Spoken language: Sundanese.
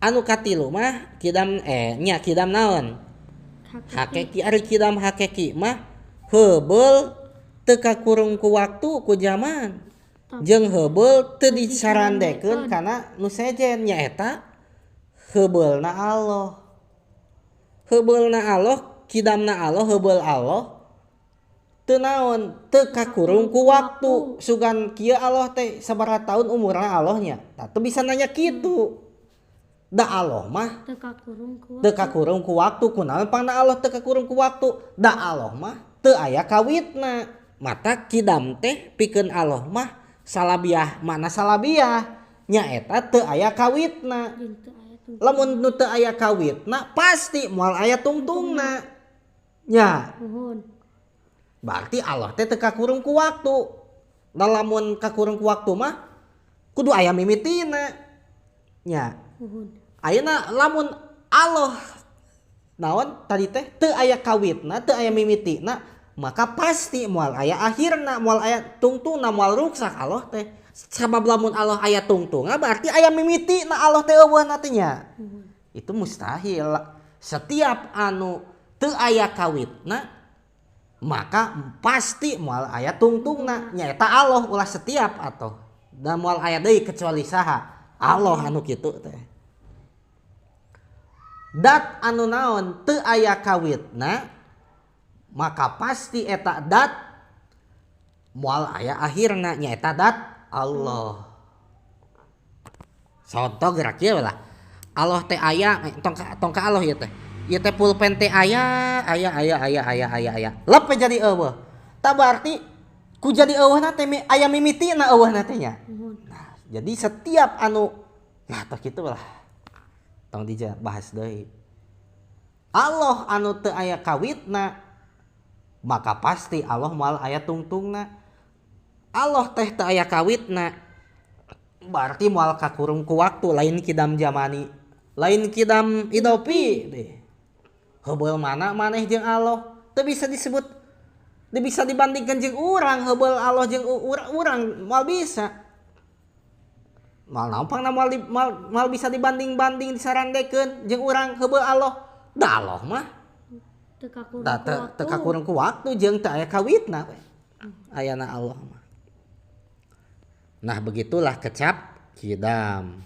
Anu katilu mah kidam nya kidam naon? Hakiki. Ari kidam hakiki mah heubeul teu kakurung ku waktu ku zaman. Jeung heubeul teu disarandekeun kana nu sejen nyaeta heubeulna Allah. Heubeulna Allah, kidamna Allah, heubeul Allah teu naon teu kakurung ku waktu. Sugan kieu Allah teh sabaraha tahun umurna Allah nya. Tah teu bisa nanya kitu. Da Allah mah teu kakurung ku waktu. Kunaon pangna Allah teu kakurung ku waktu? Da Allah mah teu aya kawitna. Mata kidam teh pikeun Allah mah salabiah, mana salabiah nyaeta teu aya kawitna. Lamun nu teu aya kawitna pasti moal aya tungtungna. Nya. Berarti Allah teh teu kakurung ku waktu. Da lamun kakurung ku waktu mah kudu aya mimitina. Nya. Ayeuna lamun Allah naon tadi teh teu aya kawitna, teu aya mimitina, maka pasti moal aya akhirna, moal aya tungtungna, moal ruksak Allah teh. Sabab lamun Allah aya tungtungna berarti aya mimitina Allah teh eueuhna teh nya. Itu mustahil. Setiap anu teu aya kawitna maka pasti moal aya tungtungna, nyaeta Allah ulah setiap atuh. Da moal aya deui kecuali saha? Allah anu kitu teh. Dat anu naon teu aya kawitna maka pasti eta dat moal aya akhirna, nyaeta dat Allah. Contoh gerak ieu lah. Allah teh aya, tong ka Allah ieu teh. Ieu teh pulpen teh aya aya aya aya aya aya aya. Lep we jadi eueuh. Tah berarti ku jadi eueuhna teh aya mimitina eueuhna teh nya. Nah, jadi setiap anu nah tah kitu lah. Tong dibahas deui. Allah anu teu aya kawitna maka pasti Allah moal aya tungtungna. Allah teh teu aya kawitna berarti moal kakurung ku waktu, lain kidam jamani, lain kidam idopi deh. Heubeul mana maneh jeung Allah teu bisa disebut, teu bisa dibandingkan jeung urang. Heubeul Allah jeung urang moal bisa. Moal naon pangna moal bisa dibanding-banding disarandekeun jeung urang heubeul Allah. Da Allah mah teu kakurung ku waktu jeung teu aya kawitna we. Ayana Allah mah. Nah begitulah kecap kidam.